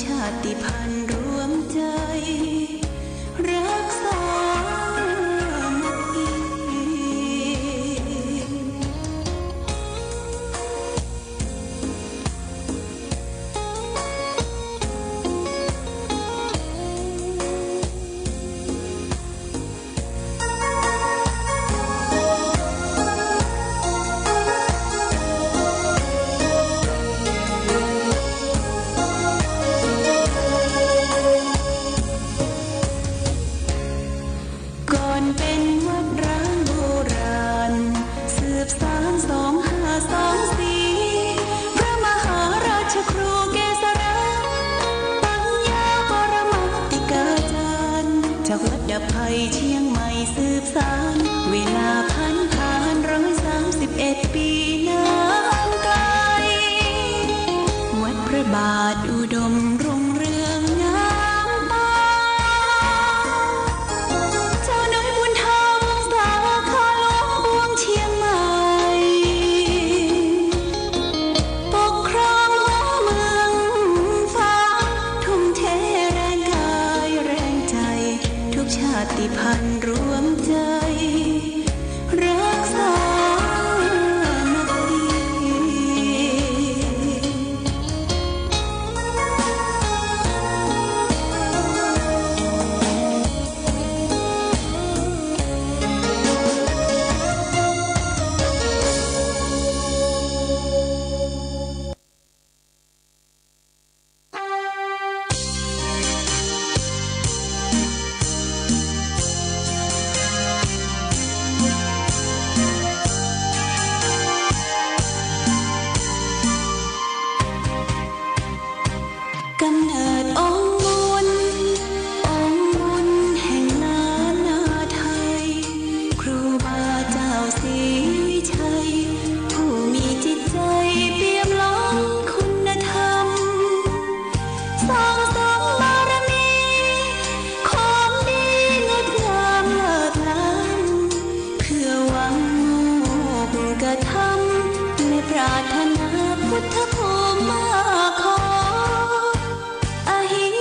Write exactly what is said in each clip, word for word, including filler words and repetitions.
ชาติพันธุ์รวมใจ รักสามัคคี ก่อนเป๋นวัดร้างโบราณ สืบสานสองห้าสองสี่ พระมหาราชครูเกษรา ปัญญาปรมาติกาจารย์ จากวัดดับภัยเชียงใหม่สืบสาน เวลาผันผานร้อยสามสิบเอ็ดปี๋นานไก๋ วัดพระบาทอุดมรุ่งเรืองงามต๋า เจ้าน้อยบุญธรรมสาขาหลวงปวงเชียงใหม่ ปกครองหัวเมืองฟ้า ทุ่มเทแรงกายแรงใจ๋ ทุกชาติพันธุ์รวมใจ๋ รักสามัคคี ก๋ำเนิดองค์บุญ องค์บุญแห่งล้านนาไทย ครูบาเจ้าศรีวิชัย ผู้มีจิตใจ๋เปี่ยมล้นคุณธรรม สั่งสมบารมี ความดีงดงามเลิศล้ำ เพื่อหวังโมกขธรรม และปรารถนาพุทธภูมิมาขอ อหิง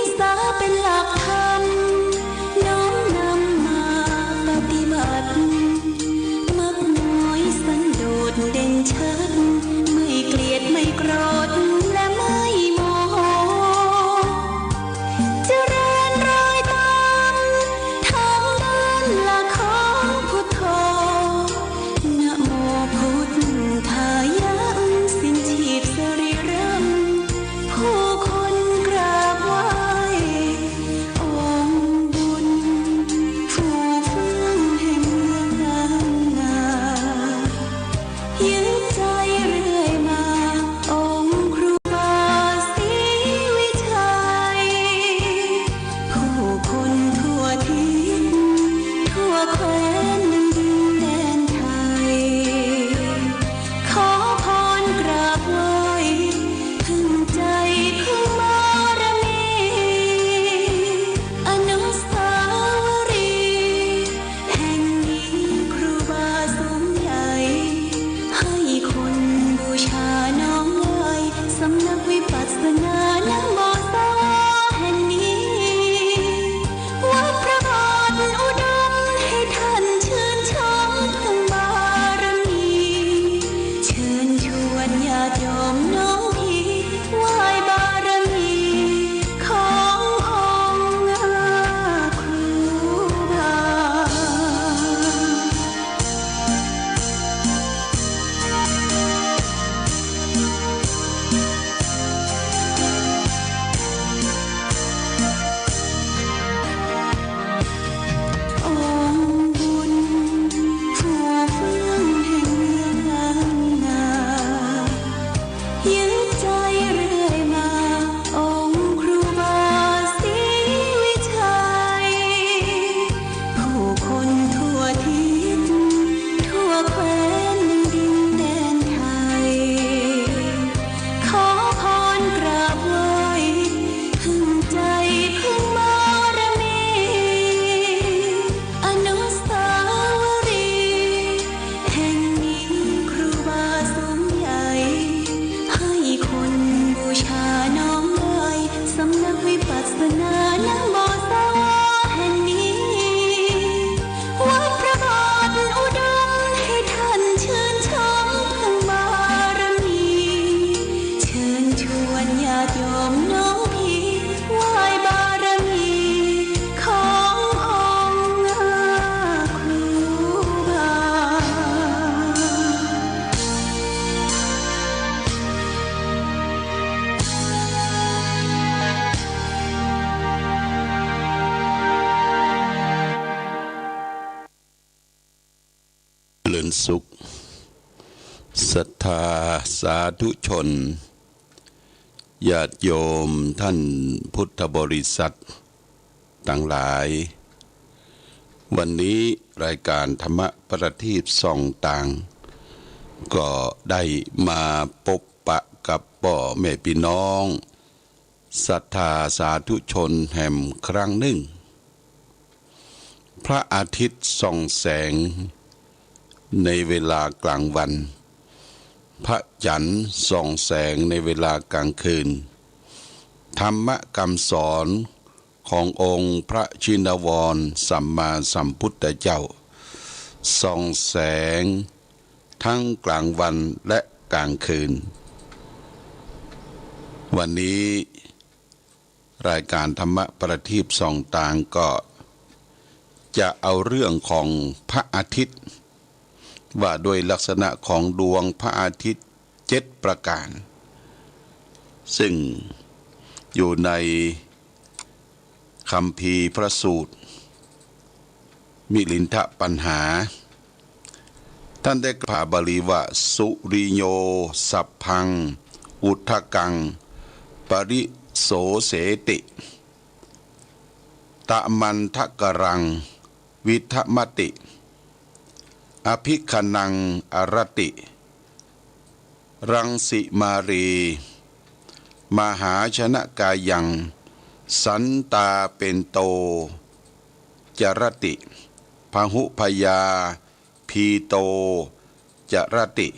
ชวนญาติโยมน้องพี่ไหว้บารมีขององค์ครูบา เจริญสุข ศรัทธาสาธุชน ญาติโยมท่านพุทธบริษัทตังหลาย วันนี้รายการธรรมประทีปส่องตาง ก็ได้มาปบปะกับป้อแม่ปี้น้อง ศรัทธาสาธุชนแหมครั้งหนึ่ง พระอาทิตย์ส่องแสงในเวลากลางวัน พระจันทร์ส่องแสงในเวลากลางคืน ธรรมคำสอนขององค์พระชินวรสัมมาสัมพุทธเจ้า ส่องแสง ทั้งกลางวันและกลางคืน วันนี้รายการธรรมประทีปส่องตางก็จะเอาเรื่องของพระอาทิตย์ ว่าด้วยลักษณะของดวงพระอาทิตย์เจ็ดประการ ซึ่งอยู่ในคัมภีร์พระสูตร มิลินทปัญหา ท่านได้กล่าวบาลีว่า สุริโย สัพพัง อุทกัง ปริโสเสติ ตะมันทกรัง วิทมติ อภิคณัง อรติ รังสิมารี มหาชนกายัง สันตาเปนโต จรติ พหุพยา พีโต จรติ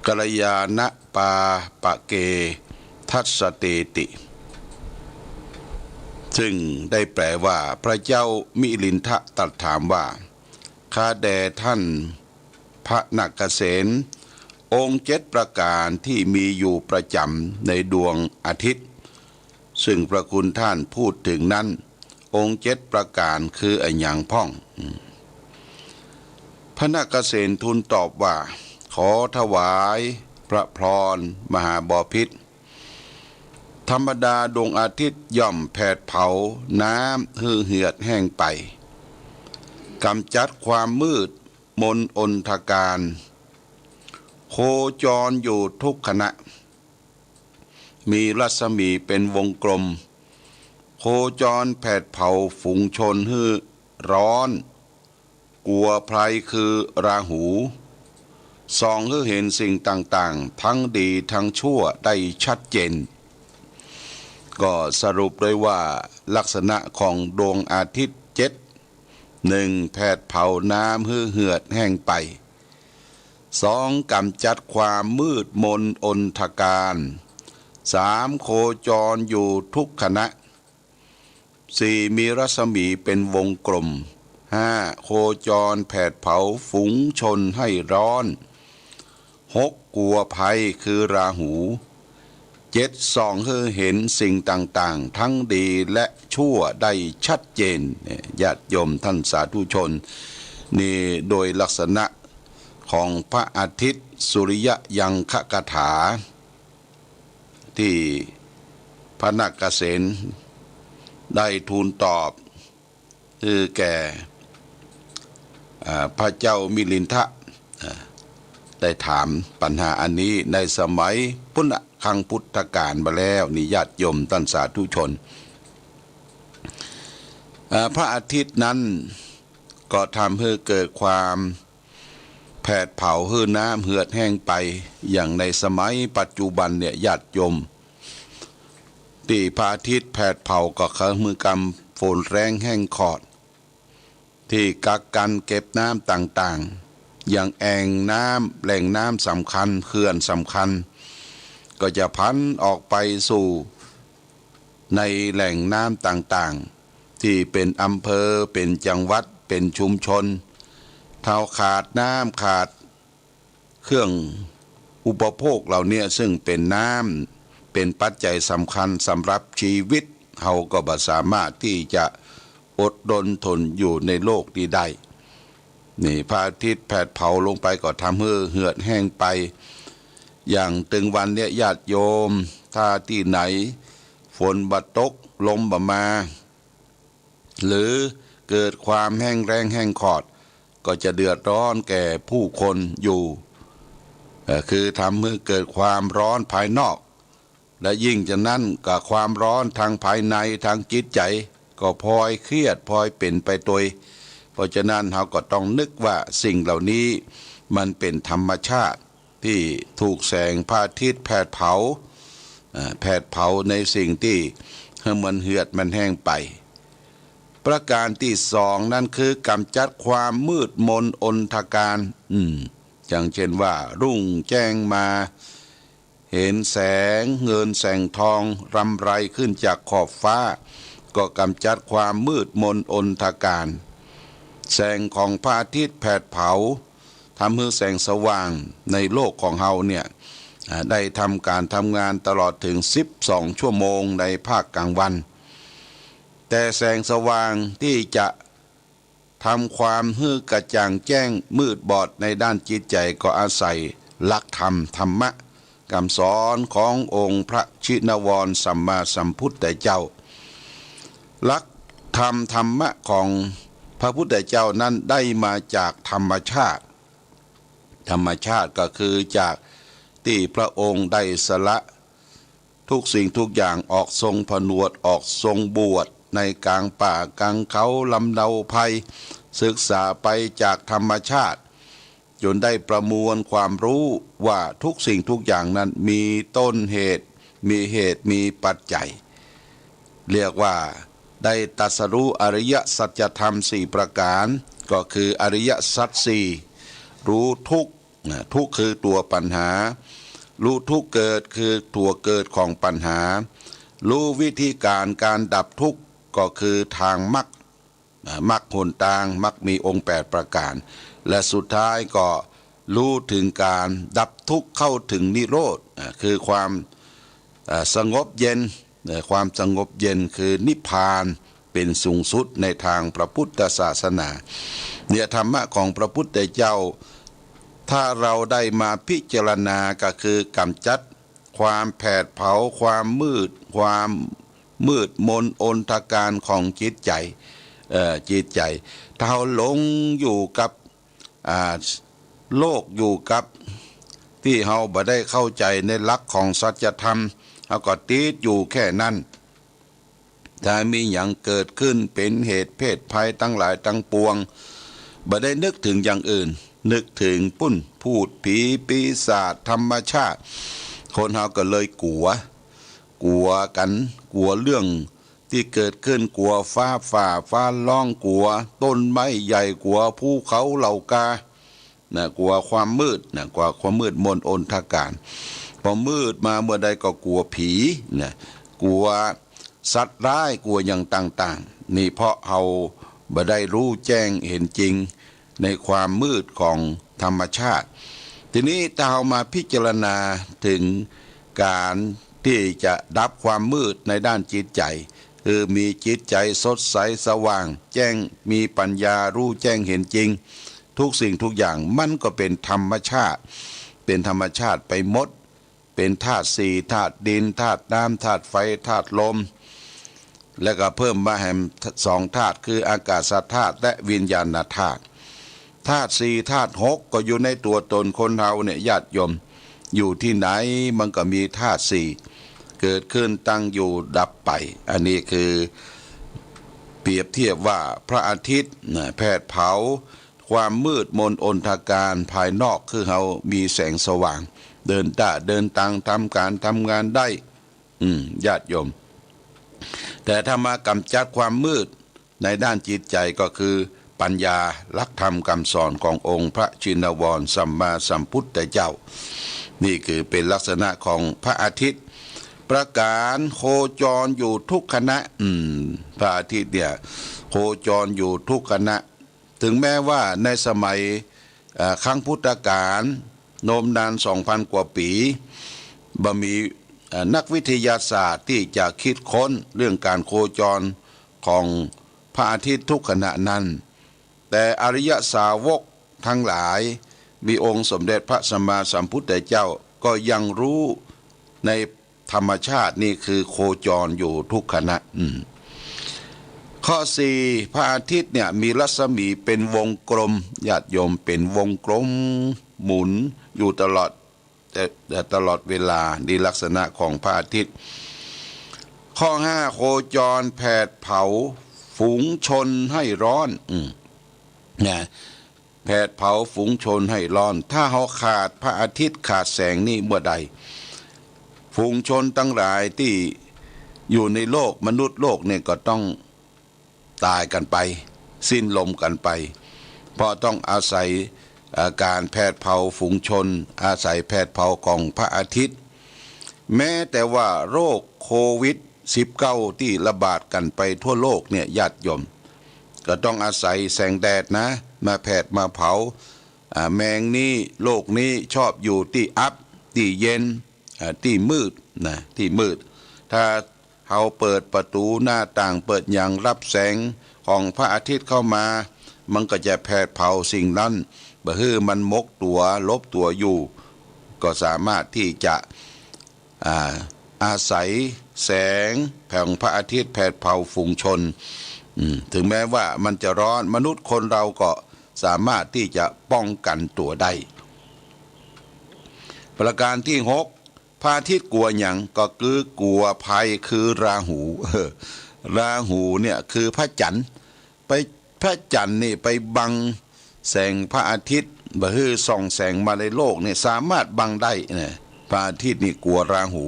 กัลยาณปาปะเก ทัสเตติ ซึ่งได้แปลว่า พระเจ้ามิลินทะตรัสถามว่า ข้าแด่ท่านพระนาคเสน องค์เจ็ดประการที่มีอยู่ประจ๋ำในดวงอาทิตย์ ซึ่งพระคุณท่านพูดถึงนั้น องค์เจ็ดประการคืออะหยังพ่อง พระนาคเสนทูลตอบว่า ขอถวายพระพรมหาบพิตร ธรรมดาดวงอาทิตย์ย่อมแผดเผาน้ำหื้อเหือดแห้งไป กำจัดความมืดมนอนทการ โคจรอยู่ทุกขณะ มีรัศมีเป็นวงกลม โคจรแผดเผาฝูงชนหื้อร้อน กั๋วภัยคือราหู ส่องหื้อเห็นสิ่งต่างๆ ทั้งดีทั้งชั่วได้ชัดเจน ก็สรุปได้ว่าลักษณะของดวงอาทิตย์เจ็ด หนึ่ง แผดเผาน้ำหื้อเหือดแห้งไป สอง กำจัดความมืดมนอนทการ สาม โคจรอยู่ทุกขณะ สี่ มีรัศมีเป็นวงกลม ห้า โคจรแผดเผาฝูงชนให้ร้อน หก กั๋วภัยคือราหู เจ็ด ส่องหื้อเห็นสิ่งต่างๆ ทั้งดีและชั่วได้ชัดเจน เนี่ย ญาติโยมท่านสาธุชน นี่โดยลักษณะของพระอาทิตย์สุริยยังคคาถา ที่พระนาคเสนได้ทูลตอบ คือแก่ อ่า พระเจ้ามิลินทะ อ่า ได้ถามปัญหาอันนี้ในสมัยปุณณคังพุทธกาลมาแล้ว นี่ญาติโยมต้านสาธุชน อ่า พระอาทิตย์นั้นก็ทำให้เกิดความแผดเผาหื้อน้ำเหือดแห้งไป อย่างในสมัยปัจจุบันเนี่ยญาติโยม ตี้พระอาทิตย์แผดเผาก็คือมือกำฝนแรงแห้งขอด ที่กักกั๋นเก็บน้ำต่างๆ อย่างแอ่งน้ำ แหล่งน้ำสำคัญ เขื่อนสำคัญ ก็จะผันออกไปสู่ในแหล่งน้ำต่างๆ ที่เป๋นอำเภอ เป๋นจังหวัด เป๋นชุมชน ถ้าขาดน้ำ ขาด เครื่องอุปโภคเหล่าเนี้ย ซึ่งเป๋นน้ เป๋นปัจจัยสำคัญสำหรับจีวิต เฮาก็บ่สามารถตี้จะอดรนทนอยู่ในโลกนี้ได้ นี่พระอาทิตย์แผดเผาลงไปก็ทำหื้อเหือดแห้งไป อย่างตึงวันเนี้ยญาติโยม ถ้าตี้ไหนฝนบ่ตก ลมบ่มา หรือเกิดความแห้งแล้งแห้งขอด ก็จะเดือดร้อนแก่ผู้คนอยู่ เอ่อ คือทำหื้อเกิดความร้อนภายนอก และยิ่งจากนั้นก็ความร้อนทางภายในทางจิตใจ๋ ก็พลอยเครียดพลอยเป๋นไปตวย เพราะฉะนั้นเฮาก็ต้องนึกว่าสิ่งเหล่านี้มันเป๋นธรรมชาติตี้ถูกแสงพระอาทิตย์แผดเผา เอ่อ แผดเผาในสิ่งตี้หื้อมันเหือดมันแห้งไป ประการตี้สองนั้นคือกำจัดความมืดมนอนธการ อืม อย่างเช่นว่ารุ่งแจ้งมา เห็นแสงเงินแสงทองรำไรขึ้นจากขอบฟ้า ก็กำจัดความมืดมนอนธการ แสงของพระอาทิตย์แผดเผา ทำหื้อแสงสว่างในโลกของเฮาเนี่ย อ่า ได้ทำก๋านทำงานตลอดเถิงสิบสองชั่วโมงในภาคกลางวัน แต่แสงสว่างตี้จะทำความหื้อกระจ่างแจ้งมืดบอดในด้านจิตใจ๋ ก็อาศัยหลักธรรม ธรรมะ กำสอนขององค์พระชินวรสัมมาสัมพุทธเจ้า หลักธรรม ธรรมะของพระพุทธเจ้านั้นได้มาจากธรรมชาติ ธรรมชาติก็คือจากตี้พระองค์ได้สละทุกสิ่งทุกอย่าง ออกทรงผนวด ออกทรงบวชในกลางป่ากลางเขาลำเนาภัย ศึกษาไปจากธรรมชาติ จนได้ประมวลความรู้ว่าทุกสิ่งทุกอย่างนั้นมีต้นเหตุ มีเหตุมีปัจจัย เรียกว่าได้ตรัสรู้อริยสัจธรรมสี่ประการ ก็คืออริยสัจสี่ รู้ทุกข์ นะ ทุกข์คือตั๋วปัญหา รู้ทุกข์เกิดคือตั๋วเกิดของปัญหา รู้วิธีการการดับทุกข์ ก็คือทางมรรค อ่า มรรคหนตาง มรรคมีองค์แปดประการ และสุดท้ายก็รู้เถิงก๋านดับทุกข์เข้าเถิงนิโรธ อ่า คือความ อ่า สงบเย็น เอ่อ ความสงบเย็นคือนิพพานเป๋นสูงสุดในตางพระพุทธศาสนา เนี่ยธรรมะของพระพุทธเจ้า ถ้าเฮาได้มาพิจารณาก็คือกำจัดความแผดเผา ความมืด ความมืดมนอนธการของจิตใจ๋ เอ่อ จิตใจ๋ ถ้าเฮาหลงอยู่กับ อ่า โลกอยู่กับตี้เฮาบ่ได้เข้าใจ๋ในหลักของสัจธรรม เฮาก็ติดอยู่แค่นั้น ถ้ามีหยังเกิดขึ้นเป๋นเหตุเพศภัยตังหลายตังปวง บ่ได้นึกเถิงอย่างอื่น นึกเถิงปุ้น พูดผีปีศาจธรรมชาติ คนเฮาก็เลยกั๋ว กั๋วกั๋น กั๋วเรื่องตี้เกิดขึ้น กั๋วฟ้าฝ่าฟ้าร้อง กั๋วต้นไม้ใหญ่ กั๋วภูเขาเหล่ากา นะ กั๋วความมืด นะ กั๋วความมืดมนอนธการ พอมืดมาเมื่อใดก็กั๋วผี นะ กั๋วสัตว์ร้าย กั๋วอย่างต่างๆ นี่เพราะเฮาบ่ได้รู้แจ้งเห็นจริงในความมืดของธรรมชาติ ทีนี้ถ้าเฮามาพิจารณาเถิงก๋านตี้จะดับความมืดในด้านจิตใจ๋ คือมีจิตใจ๋สดใสสว่างแจ้ง มีปัญญารู้แจ้งเห็นจริง ทุกสิ่งทุกอย่างมันก็เป๋นธรรมชาติ เป๋นธรรมชาติไปหมด เป๋นธาตุสี่ ธาตุดิน ธาตุน้ำ ธาตุไฟ ธาตุลม แล้วก็เพิ่มมาแหมสองธาตุ คืออากาศธาตุและวิญญาณธาตุ ธาตุสี่ ธาตุหก ก็อยู่ในตั๋วตนคนเฮาเนี่ย ญาติโยม อยู่ตี้ไหนมันก็มีธาตุสี่ เกิดขึ้น ตั้งอยู่ ดับไป อันนี้คือเปรียบเทียบว่าพระอาทิตย์ นะ แผดเผาความมืดมนอนธการภายนอก คือเฮามีแสงสว่าง เดินต้าเดินตัง ทำก๋านทำงานได้ อืม ญาติโยม แต่ถ้ามากำจัดความมืดในด้านจิตใจ๋ก็คือปัญญา หลักธรรมกำสอนขององค์พระชินวรสัมมาสัมพุทธเจ้า นี่คือเป๋นลักษณะของพระอาทิตย์ ประก๋านโคจรอยู่ทุกขณะ อืม พระอาทิตย์เนี่ยโคจรอยู่ทุกขณะ ถึงแม้ว่าในสมัย เอ่อ ครั้งพุทธกาล นมนานสองพันกว่าปี๋ บ่มี อ่อ นักวิทยาศาสตร์ตี้จะคิดค้นเรื่องก๋านโคจรของพระอาทิตย์ทุกขณะนั้น แต่อริยสาวกตังหลาย มีองค์สมเด็จพระสัมมาสัมพุทธเจ้าก็ยังฮู้ในธรรมชาตินี่คือโคจรอยู่ทุกขณะ อืม ข้อสี่ พระอาทิตย์เนี่ยมีรัศมีเป๋นวงกลม ญาติโยม เป๋นวงกลมหมุนอยู่ตลอด แต่ แต่ตลอดเวลา นี่ลักษณะของพระอาทิตย์ ข้อห้า โคจรแผดเผาฝูงชนให้ร้อน อืม นะ แผดเผาฝูงชนให้ร้อน ถ้าเฮาขาดพระอาทิตย์ขาดแสงนี่เมื่อใด ฝูงชนตังหลายตี้อยู่ในโลกมนุษย์โลกเนี่ยก็ต้อง ต๋ายกั๋นไป สิ้นลมกั๋นไป เพราะต้องอาศัย เอ่อ ก๋านแผดเผาฝูงชน อาศัยแผดเผาของพระอาทิตย์ แม้แต่ว่าโรคโควิดสิบเก้าตี้ระบาดกั๋นไปทั่วโลกเนี่ย ญาติโยม ก็ต้องอาศัยแสงแดดนะ มาแผดมาเผา อ่า แมงนี้ โรคนี้ชอบอยู่ตี้อับ ตี้เย็น อ่า ตี้มืดนะ ตี้มืด ถ้า เฮาเปิดประตู๋หน้าต่างเปิดหยังรับแสงของพระอาทิตย์เข้ามา มันก็จะแผดเผาสิ่งนั้น บ่หื้อมันหมกตั๋วหลบตั๋วอยู่ ก็สามารถตี้จะ อ่า อาศัยแสงของพระอาทิตย์แผดเผาฝูงชน อืม ถึงแม้ว่ามันจะร้อน มนุษย์คนเราก็สามารถตี้จะป้องกั๋นตั๋วได้ ประก๋านตี้หก พระอาทิตย์กั๋วหยัง ก็คือกั๋วภัยคือราหู ราหูเนี่ยคือพระจันทร์ ไป พระจันทร์นี่ไปบังแสงพระอาทิตย์ บ่หื้อส่องแสงมาในโลกเนี่ย สามารถบังได้นะ พระอาทิตย์นี่กั๋วราหู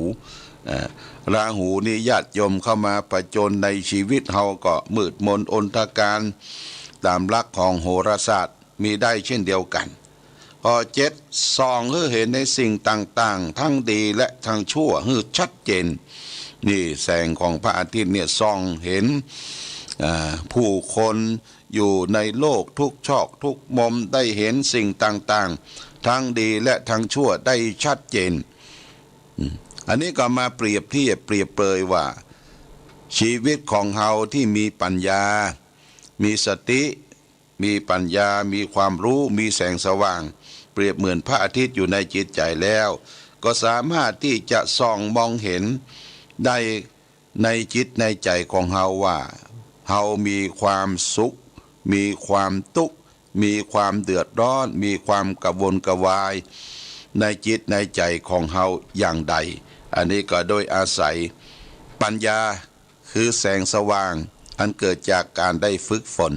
อ่า ราหูนี่ญาติโยมเข้ามาผจญในชีวิตเฮาก็มืดมนอนทการ ต๋ามหลักของโหราศาสตร์มีได้เช่นเดียวกั๋น ข้อเจ็ด ส่องหื้อเห็นในสิ่งต่างๆ ทั้งดีและทั้งชั่วหื้อชัดเจน นี่แสงของพระอาทิตย์เนี่ยส่องเห็น อ่า ผู้คนอยู่ในโลกทุกซอกทุกมุมได้เห็นสิ่งต่างๆ ทั้งดีและทั้งชั่วได้ชัดเจน อืม อันนี้ก็มาเปรียบเทียบเปรียบเปรยว่า ชีวิตของเฮาตี้มีปัญญา มีสติ มีปัญญา มีความฮู้ มีแสงสว่าง เปรียบเหมือนพระอาทิตย์อยู่ในจิตใจ๋แล้ว ก็สามารถตี้จะส่องมองเห็นได้ในจิตในใจ๋ของเฮาว่า เฮามีความสุข มีความตุ๊กข์ มีความเดือดร้อน มีความกระวนกระวาย ในจิตในใจ๋ของเฮาอย่างใด อันนี้ก็โดยอาศัยปัญญา คือแสงสว่างอันเกิดจากก๋านได้ฝึกฝน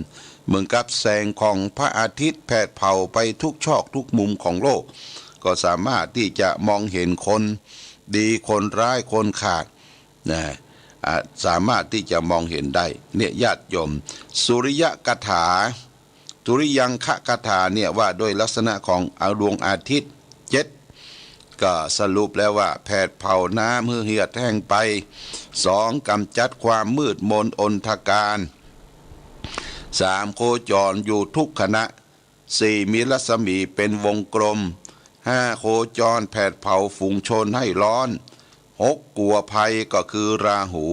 เหมือนกับแสงของพระอาทิตย์แผดเผาไปทุกซอกทุกมุมของโลก ก็สามารถตี้จะมองเห็นคนดีคนร้ายคนขาดนะ อ่ะ สามารถตี้จะมองเห็นได้ เนี่ยญาติโยม สุริยคาถา สุริยังคคาถาเนี่ยว่าโดยลักษณะของดวงอาทิตย์เจ็ด ก็สรุปแล้วว่าแผดเผาน้ำหื้อเหือดแห้งไป สอง กำจัดความมืดมนอนทการ สาม โคจรอยู่ทุกขณะ สี่ มีรัศมีเป๋นวงกลม ห้า โคจรแผดเผาฝูงชนให้ร้อน หก กั๋วภัยก็คือราหู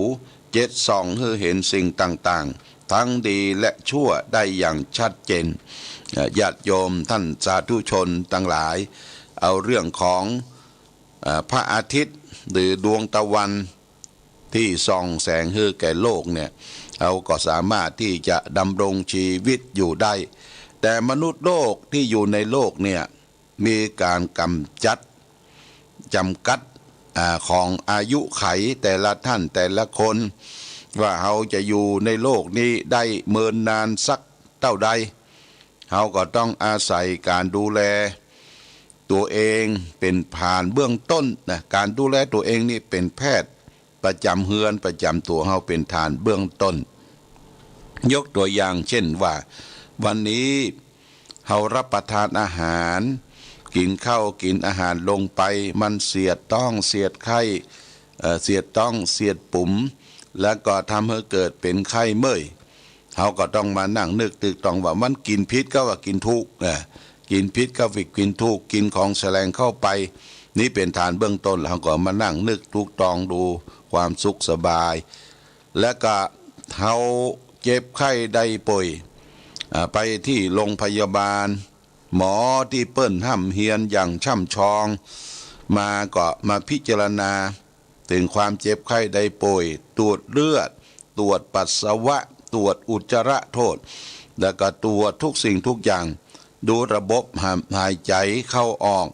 เจ็ด ส่องหื้อเห็นสิ่งต่างๆ ทั้งดีและชั่วได้อย่างชัดเจน เอ่อ ญาติโยมท่านสาธุชนตังหลาย เอาเรื่องของ เอ่อ พระอาทิตย์หรือดวงตะวันตี้ส่องแสงหื้อแก่โลกเนี่ย เฮาก็สามารถตี้จะดำรงชีวิตอยู่ได้ แต่มนุษย์โลกตี้อยู่ในโลกเนี่ย มีก๋านกำจัด จ๋ำกัด อ่า ของอายุขัยแต่ละท่านแต่ละคน ว่าเฮาจะอยู่ในโลกนี้ได้เมินนานสักเต้าใด เฮาก็ต้องอาศัยก๋านดูแลตั๋วเองเป๋นฐานเบื้องต้นนะ ก๋านดูแลตั๋วเองนี่เป๋นแพทย์ประจ๋ำเฮือนประจ๋ำตั๋วเฮาเป๋นฐานเบื้องต้น ยกตั๋วอย่างเช่นว่า วันนี้ เฮารับประทานอาหาร กิ๋นข้าวกิ๋นอาหารลงไป มันเสียดต๊องเสียดไข้ เอ่อ เสียดต๊องเสียดปุ๋ม แล้วก็ทำหื้อเกิดเป๋นไข้เมื่อย เฮาก็ต้องมานั่งนึกตึกตองว่ามันกิ๋นผิดกาว่ากิ๋นถูก เอ่อ กิ๋นผิดกาว่ากิ๋นถูก กิ๋นของแสลงเข้าไป นี่เป๋นฐานเบื้องต้น แล้วก็มานั่งนึกตรึกตรองดูความสุขสบาย แล้วก็เฮาเจ็บไข้ได้ป่วย อ่า ไปตี้โรงพยาบาล หมอตี้เปิ้นฮ่ำเฮียนอย่างช่ำชอง มาก็มาพิจารณา เถิงความเจ็บไข้ได้ป่วย ตรวจเลือด ตรวจปัสสาวะ ตรวจอุจจาระโทษ แล้วก็ตรวจทุกสิ่งทุกอย่าง ดูระบบหา- หายใจ๋เข้าออก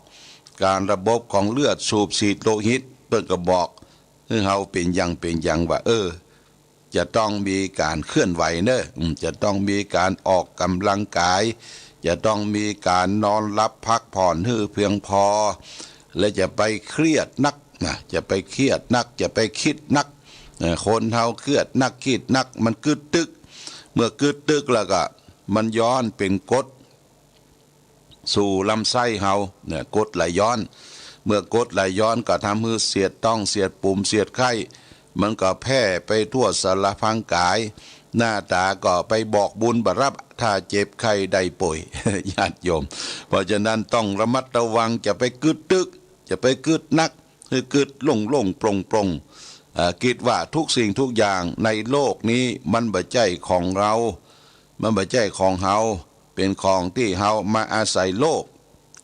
การระบบของเลือด สูบฉีดโลหิต เปิ้นก็บอกหื้อเฮาเป๋นอย่างเป๋นอย่างว่า เออ จะต้องมีก๋านเคลื่อนไหวเน่อ อืม จะต้องมีก๋านออกก๋ำลังกาย จะต้องมีก๋านนอนหลับพักผ่อนหื้อเพียงพอ และจะไปเครียดนักนะ จะไปเครียดนัก จะไปกึ๊ดนัก เอ่อ คนเฮากึ๊ดนักกึ๊ดนัก มันกึ๊ดตึ๊ก เมื่อกึ๊ดตึ๊กแล้วก็มันย้อนเป๋นกรดสู่ลำไส้เฮาเนี่ย กรดไหลย้อน เมื่อกรดไหลย้อนก็ทำหื้อเสียดต๊อง เสียดปูม เสียดไข้ มันก็แพร่ไปทั่วสารพางก๋าย หน้าต๋าก็ไปบอกบุญบ่รับ ถ้าเจ็บไข้ได้ป่วย ญาติโยม เพราะฉะนั้นต้องระมัดระวัง จะไปกึ๊ดตึ๊ก จะไปกึ๊ดนัก หื้อกึ๊ดโล่งๆ โปร่งๆ เอ่อ กึ๊ดว่าทุกสิ่งทุกอย่างในโลกนี้มันบ่ใจ้ของเฮา มันบ่ใจ้ของเฮา เป๋นของตี้เฮามาอาศัยโลก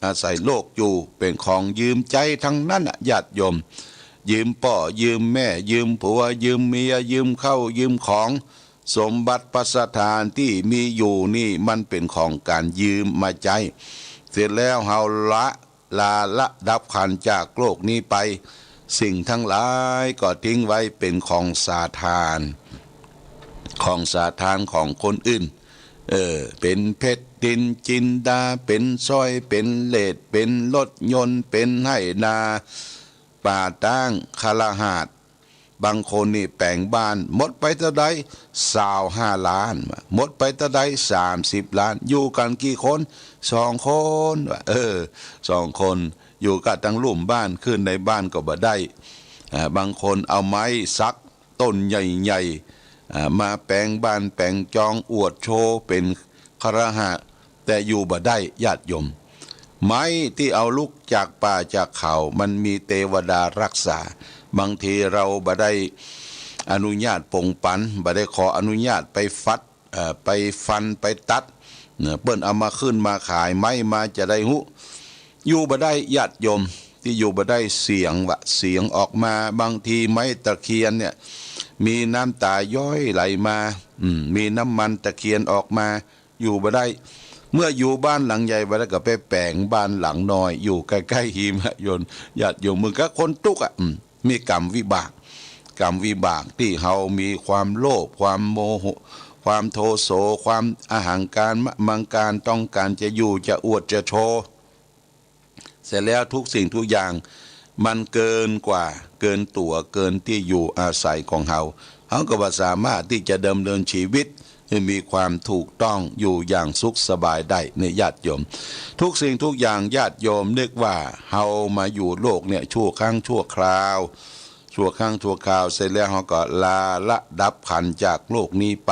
อาศัยโลกอยู่ เป๋นของยืมใจ๊ตังนั้นน่ะ ญาติโยม ยืมป้อ ยืมแม่ ยืมผัว ยืมเมีย ยืมข้าว ยืมของ สมบัติพัสถานตี้มีอยู่นี่มันเป๋นของก๋านยืมมาใจ๊ เสร็จแล้วเฮาละ ลาละดับขันธ์จากโลกนี้ไป สิ่งตังหลายก็ทิ้งไว้เป๋นของสาทาน ของสาทานของคนอื่น เออ เป๋นเพชรนินจินดา เป๋นสร้อย เป๋นเลส เป๋นรถยนต์ เป๋นไฮ่นา ป่าต๊าง คฤหาสน์ บางคนนี่แป๋งบ้าน หมดไปเต้าใด ซาวห้าล้าน หมดไปเต้าใด สามสิบล้าน อยู่กั๋นกี่คน สองคน ว่า เออ สองคน อยู่กั๋นตังลุ่มบ้าน ขึ้นในบ้านก็บ่ได้ อ่า บางคนเอาไม้สักต้นใหญ่ๆ อ่า มาแป๋งบ้านแป๋งจอง อวดโชว์เป๋นคฤหาสน์ แต่อยู่บ่ได้ ญาติโยม ไม้ตี้เอาลุกจากป่าจากเขา มันมีเตวดารักษา บางทีเฮาบ่ได้อนุญาตปงปัน บ่ได้ขออนุญาตไปฟัด เอ่อ ไปฟัน ไปตัด เนี่ย เปิ้นเอามาขึ้นมาขาย ไม้มาจะได้ฮู้ อยู่บ่ได้ ญาติโยม ตี้อยู่บ่ได้ เสียงว่า เสียงออกมา บางทีไม้ตะเคียนเนี่ย มีน้ำตาย้อยไหลมา อืม มีน้ำมันตะเคียนออกมา อยู่บ่ได้ เมื่ออยู่บ้านหลังใหญ่บ่ได้ก็ไปแป๋งบ้านหลังน้อย อยู่ใก้ๆ หิมะยนต์ ญาติโยม เหมือนกับคนตุ๊กข์อะ อืม มีกรรมวิบาก กรรมวิบากตี้เฮามีความโลภ ความโมโห ความโทโส ความอหังการ มะมังการ ต้องก๋านจะอยู่ จะอวด จะโชว์ เสร็จแล้วทุกสิ่งทุกอย่างมันเกินกว่า เกินตั๋ว เกินตี้อยู่อาศัยของเฮา เฮาก็บ่สามารถตี้จะดำเนินชีวิตหื้อมีความถูกต้องอยู่อย่างสุขสบายได้ เนี่ย ญาติโยม ทุกสิ่งทุกอย่าง ญาติโยม นึกว่าเฮามาอยู่โลกเนี่ยชั่วครั้งชั่วคราว ชั่วครั้งชั่วคราว เสร็จแล้วเฮาก็ลาละดับขันธ์จากโลกนี้ไป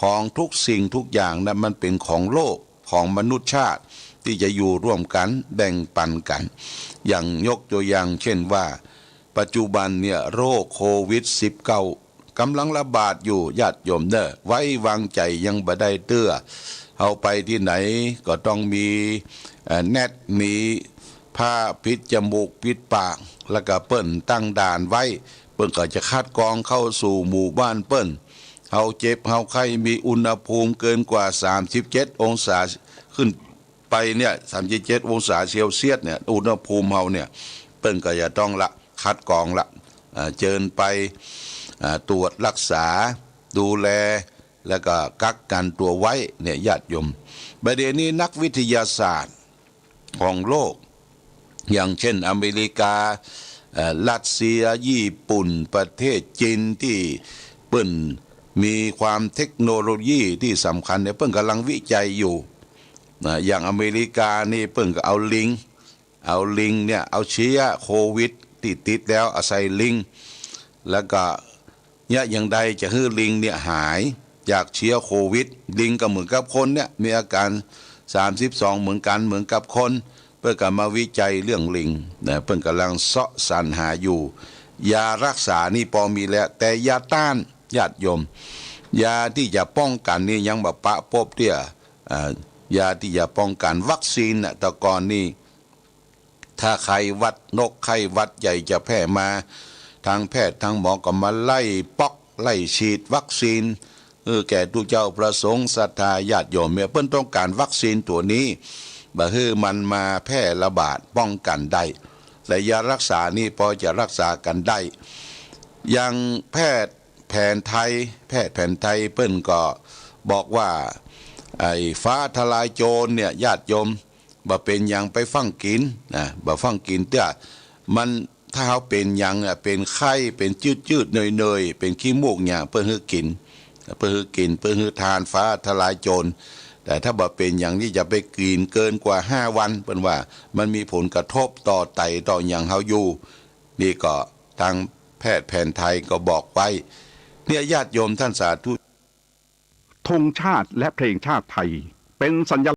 ของทุกสิ่งทุกอย่างนะ มันเป๋นของโลก ของมนุษย์ชาติตี้จะอยู่ร่วมกั๋น แบ่งปันกั๋น อย่างยกตัวอย่างเช่นว่า ปัจจุบันเนี่ย โรคโควิดสิบเก้า ก๋ำลังระบาดอยู่ ญาติโยมเน่อ ไว้วางใจ๋ยังบ่ได้เตื้อ เฮาไปตี้ไหนก็ต้องมี เอ่อ แนต มีผ้าปิดจมูกปิดปาก แล้วก็เปิ้นตั้งด่านไว้ เปิ้นก็จะคัดกรองเข้าสู่หมู่บ้านเปิ้น เฮาเจ็บเฮาไข้ มีอุณหภูมิเกินกว่าสามสิบเจ็ดองศาขึ้นไปเนี่ย สามสิบเจ็ดองศาเซลเซียสเนี่ย อุณหภูมิเฮาเนี่ย เปิ้นก็จะต้องละ คัดกรองละ อ่า เจิญไป อ่า ตรวจรักษา ดูแล แล้วก็กักกั๋นตั๋วไว้เนี่ย ญาติโยม บ่าเดี่ยวนี้นักวิทยาศาสตร์ของโลก อย่างเช่นอเมริกา เอ่อ รัสเซีย ญี่ปุ่น ประเทศจีน ตี้เปิ้นมีความเทคโนโลยีตี้สำคัญเนี่ย เปิ้นก๋ำลังวิจัยอยู่ นะ อย่างอเมริกานี่เปิ้นก็เอาลิง เอาลิงเนี่ย เอาเชื้อโควิดตี้ติดแล้ว เอาใส่ลิง แล้วก็ เยียะอย่างใดจะหื้อลิงเนี่ยหายจากเชื้อโควิด ลิงก็เหมือนกับคนเนี่ย มีอาการสามสิบสองเหมือนกั๋น เหมือนกับคน เปิ้นก็มาวิจัยเรื่องลิงนะ เปิ้นก่ำลังเซาะสรรหาอยู่ ยารักษานี่ปอมีแล้ว แต่ยาต้าน ญาติโยม ยาตี้จะป้องกั๋นนี่ยังบ่ปะปบเตื้อ อ่า ยาตี้จะป้องกั๋น วัคซีนน่ะ แต่ก่อนนี่ ถ้าไข้หวัดนกไข้หวัดใหญ่จะแพร่มา ทางแพทย์ทางหมอก็มาไล่ป๊อกไล่ฉีดวัคซีน เออ แก่ตุ๊เจ้าพระสงฆ์ศรัทธาญาติโยมเนี่ย เปิ้นต้องก๋านวัคซีนตั๋วนี้ บ่หื้อมันมาแพร่ระบาดป้องกั๋นได้ แต่ยารักษานี่ปอจะรักษากั๋นได้ อย่างแพทย์แผนไทย แพทย์แผนไทยเปิ้นก็บอกว่า ไอ้ฟ้าทะลายโจรเนี่ย ญาติโยม บ่เป๋นหยังไปฟั่งกิ๋นนะ บ่ฟั่งกิ๋นเตื้อ มัน ถ้าเฮาเป๋นหยังอะ เป๋นไข้ เป๋นจืดๆ เนยๆ เป๋นขี้มูกหยัง เปิ้นหื้อกิ๋น เปิ้นหื้อกิ๋น เปิ้นหื้อทานฟ้าทะลายโจร แต่ถ้าบ่เป๋นหยังนี่อย่าไปกิ๋นเกินกว่าห้าวัน เปิ้นว่ามันมีผลกระทบต่อไตต่อหยังเฮาอยู่ นี่ก็ทางแพทย์แผนไทยก็บอกไว้ เนี่ย ญาติโยมท่านสาธุ ธงชาติและเพลงชาติไทย เป็นสัญ